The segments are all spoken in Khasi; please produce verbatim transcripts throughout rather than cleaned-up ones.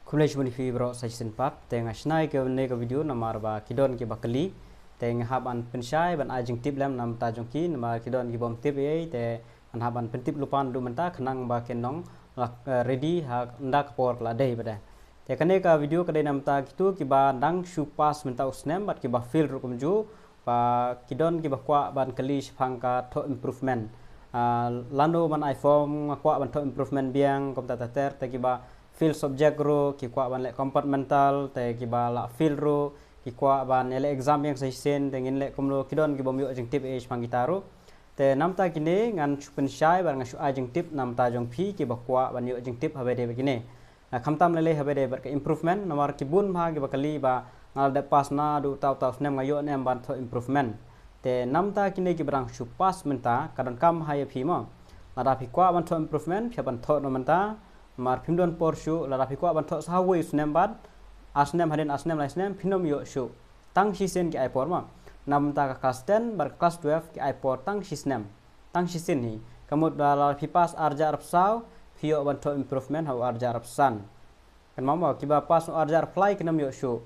Khublei shibun ïa phi baroh sa shisien pat. Te nga shna ïa kane ka video namar ba ki don kiba kylli. Te nga hap ban pynshai ban ai jingtip lem namar ta jong ki, namar ki don ki bym tip ei ei, te ngan hap ban pyntip lypa naduh mynta khnang ba kin long la, eh, ready ha ynda ka por ka la dei bad. Te kane ka video ka dei namar ta kito kiba dang shu pass mynta u snem bad kiba fail ruh kumjuh, ba ki don kiba kwah ban kylli shaphang ka thoh improvement. Ah, lano ban ai form nga kwah ban thoh improvement biang, kumta ter ter. Te kiba fail subject ruh ki kwah ban leh compartmental, te kiba la fail ruh ki kwah ban ïaleh exam biang sa shisien, te ngin leh kumno, ki don ki bym ïoh jingtip ei ei shaphang kita ruh. Te namar ta kine ngan shu pynshai bad ngan shu ai jingtip namar ta jong phi kiba kwah ban ïoh jingtip haba ïadei bad kine. Ah, khamtam lei lei haba ïadei bad ka improvement, namar ki bun bha kiba kylli ba nga la dep pass naduh uta uta u snem, nga ïoh ne em ban thoh improvement. Te namar ta kine kiba dang shu pass mynta, ka donkam ha ïa phi mo. Lada phi kwah ban thoh improvement, phi hap ban thoh noh mynta. Namar phim don por shuh, lada phi kwah ban thoh sa ha uwei u snem bad, ar snem hadien ar snem lai snem, phin ym ïoh shuh. Tang shisien ki ai por mo. Namar ta ka class ten bad ka class twelve ki ai por tang shi snem. Tang shisien hi. Ka mut ba lada phi pass ar hajar arphew saw, phi ïoh ban thoh improvement ha u ar hajar arphew san. Kynmaw mo, kiba pass u ar hajar arphew lai kin ym ïoh shuh.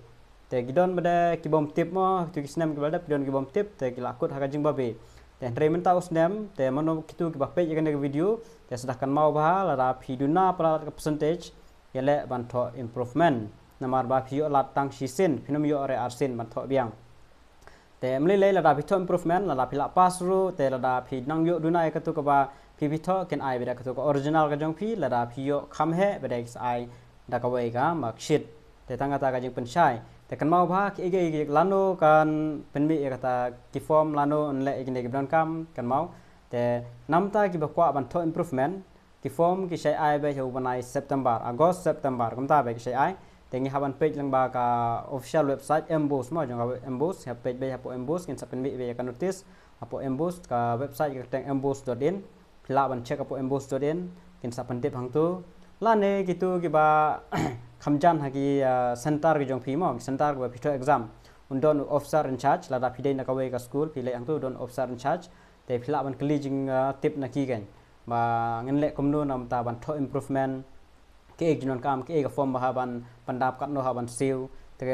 Te ki don bad ki bym tip mo, kito ki snem kiba la dep ki don ki bym tip, te ki la kut ha ka jingbabe. Te hynrei mynta u snem, te mano kito kiba peit ïa kane ka video, te sa da kynmaw bha, lada phi duna palat ka percentage, ïaleh ban thoh improvement. Namar ba phi ïoh lad tang shisien, phin ym ïoh re arsien ban thoh biang. Te ym lei lei lada phi thoh improvement, lada phi la pass ruh, te lada phi nang ïoh duna ïa kato kaba phi phi thoh, kin ai beit da kato ka original ka jong phi, lada phi ïoh kham heh bad ki sa ai da kawei ka marksheet. Te tang kata ka jingpynshai. Te kynmaw bha kiei kiei lano kan pynmih ïa kata ki form, lano yn leh ïa kine kiba donkam, kynmaw. Te namar ta kiba kwah ban thoh improvement, ki form ki shai ai beit ha u bnai September, August, September, kumta beit ki shai ai. Te ngi hap ban peit lyngba ka official website MBOSE mo, jong ka MBOSE, hap peit beit hapoh MBOSE, kin sa pynmih beit ïa ka notice hapoh MBOSE, ka website ka kyrteng mbose dot in. Phi lah ban check hapoh mbose dot in, kin sa pyntip hangto. Lane kito kiba kham jan ha ki, ah, center ki jong phi mo, ki center kiba phi thoh exam. Un don u officer in charge, lada phi dei na kawei ka school, phi leit hangto don officer in charge. Te phi lah ban kylli jing, ah, tip na ki kein. Ba ngin leh kumno namar ta ban thoh improvement, kiei ki jingdonkam, kiei ka form ba hap ban pyndap, katno hap ban siew, te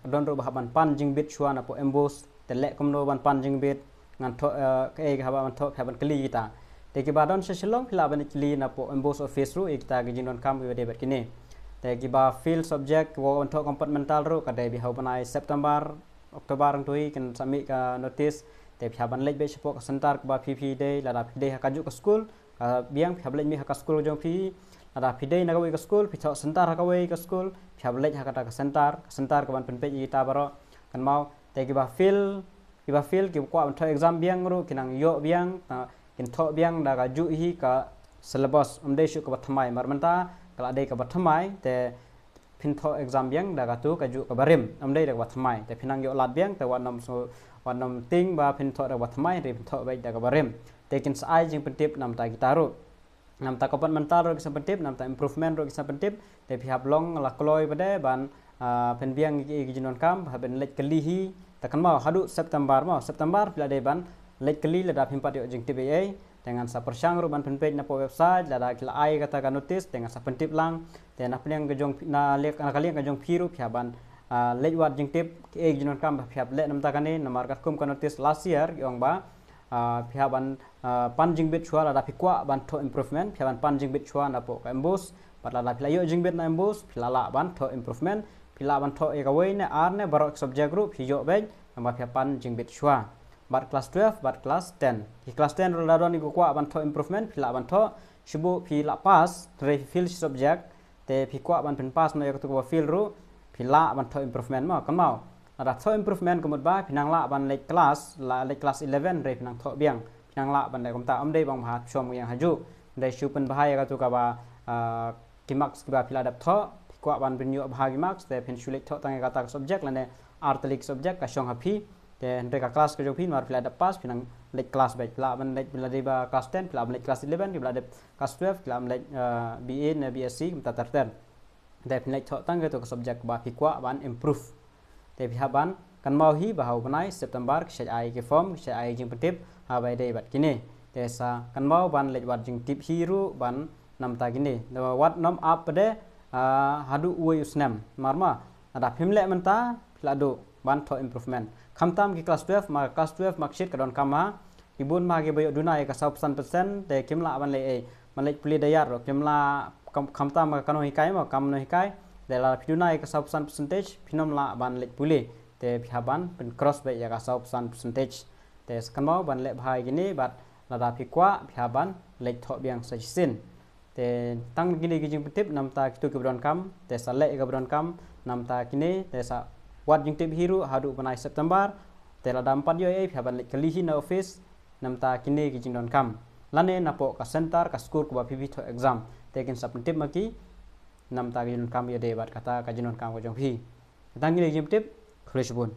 don ruh ba hap ban pan jingbit shuwa napoh MBOSE, te leh kumno ban pan jingbit, ngan thoh, eh, kiei ka hap ban thoh, phi hap ban kylli kita. Te kiba don sha Shillong, phi lah ban kylli napoh MBOSE office ruh ïa kita ki jingdonkam kiba dei bad kine. Te kiba fail subject, kiba kwah ban thoh compartmental ruh, ka dei beit ha u bnai September, October hangto hi kin sa mih ka notice. Te phi hap ban leit beit shapoh ka center kaba phi phi dei, lada phi dei ha kajuh ka school, ka biang, phi hap leit mih ha ka school jong phi. Lada phi dei na kawei ka school, phi thoh center ha kawei ka school, phi hap leit ha kata ka center, ka center kaban pynpeit ïa kita baroh. Kynmaw, te kiba fail, kiba fail, kiba kwah ban thoh exam biang ruh, kin nang ïoh biang, ta, kin thoh biang da kajuh hi ka syllabus, ym dei shuh kaba thymmai, namar mynta ka la dei kaba thymmai, te phin thoh exam biang da kato kajuh kaba rim, ym dei da kaba thymmai. Te phin nang ïoh lad biang, te wat nym shu, wat nym tieng ba phin thoh da kaba thymmai, hynrei phin thoh beit da kaba rim. Te kin sa ai jingpyntip namar ta kita ruh. Namar ta compartmental ruh kin sa pyntip, namar ta improvement ruh kin sa pyntip. Te phi hap long la kloi pat de ban, ah, pynbiang ïa ki jingdonkam, hap ban leit kylli hi. Te kynmaw haduh September mo, September phi la dei ban leit kylli lada phim pat ïoh jingtip ei ei. Te ngan sa pyrshang ruh ban pynpeit napoh website, lada ki la ai kata ka notice, te ngan sa pyntip lang. Te na pdeng ka jong phi, na liang, na ka liang ka jong phi ruh phi hap ban, ah, leit wad jingtip, kiei ki jingdonkam ba phi hap leh namar ta kane, namar katkum ka notice last year, ki ong ba, ah, phi hap ban, ah, pan jingbit shuwa lada phi kwah ban thoh improvement, phi hap ban pan jingbit shuwa napoh ka MBOSE, bad lada phi la ïoh jingbit na MBOSE, phi la lah ban thoh improvement, phi lah ban thoh ïa kawei ne ar ne baroh ki subject ruh phi ïoh beit, namar phi hap pan jingbit shuwa. Bad class twelve, bad class ten. Ki class ten ruh lada don kiba kwah ban thoh improvement, phi lah ban thoh, shu buh phi la pass, hynrei phi fail shi subject, te phi kwah ban pynpass noh ïa kato kaba fail ruh, phi lah ban thoh improvement mo, kynmaw. Lada thoh improvement ka mut ba phi nang lah ban leit class, la leit class eleven, hynrei phi nang thoh biang. Phi nang lah ban leh kumta, ym dei ba nga hap shong ïa hajuh. Hynrei shu pynbha ïa kato kaba, ah, ki marks kiba phi la dep thoh, phi kwah ban pynïoh bha ki marks, te phin shu leit thoh tang ïa kata ka subject, lane ar tylli ki subject ka shong ha phi. Te hynrei ka class ka jong phi, namar phi la dep pass, phi nang leit class beit, phi lah ban leit, phi la dei ba class ten, phi lah ban leit class eleven, phi la dep class twelve, phi lah ban leit, eh, BA ne BSc, kumta ter ter. Te phin leit thoh tang kato ka subject ba phi kwah ban improve. Te phi hap ban kynmaw hi ba ha u bnai September ki shait ai ki form, ki shait ai jingpyntip, haba ïadei bad kine. Te sa kynmaw ban leit wad jingtip hi ruh ban namar ta kine. Te wat nym ap pat de, Ah, haduh uwei u snem. Namar ma, lada phim leh mynta, phi la duh ban thoh improvement. Khamtam ki class twelve, ma class twelve marksheet ka donkam ma, ki bun ma ki ba ïoh duna ïa ka saw percent, te kim lah ban leh ei, ban leit pule da ïar, kim lah kham-, khamtam ma ka nonghikai ma, kam nonghikai, te lada phi duna ïa ka saw percent percentage, phin ym lah ban leit pule, te phi hap ban pyn cross beit ïa ka saw percent percentage. Te sa kynmaw ban leh bha ïa kine, bad lada phi kwah, phi hap ban leit thoh biang sa shisien. Te tang kine ki jingpyntip namta kito kiba donkam, te sa leh ïa kaba donkam namta kine, te sa wad jingtip hi ruh haduh bnai September. Te lada ym pat ïoh ei, phi hap ban leit kylli hi na office namta kine ki jingdonkam, lane napoh ka center, ka skur kaba phi phi thoh exam. Te kin sa pyntip ma ki namta ki jingdonkam ïadei bad kata ka jingdonkam ka jong phi. Tang kine ki jingpyntip, khublei shibun.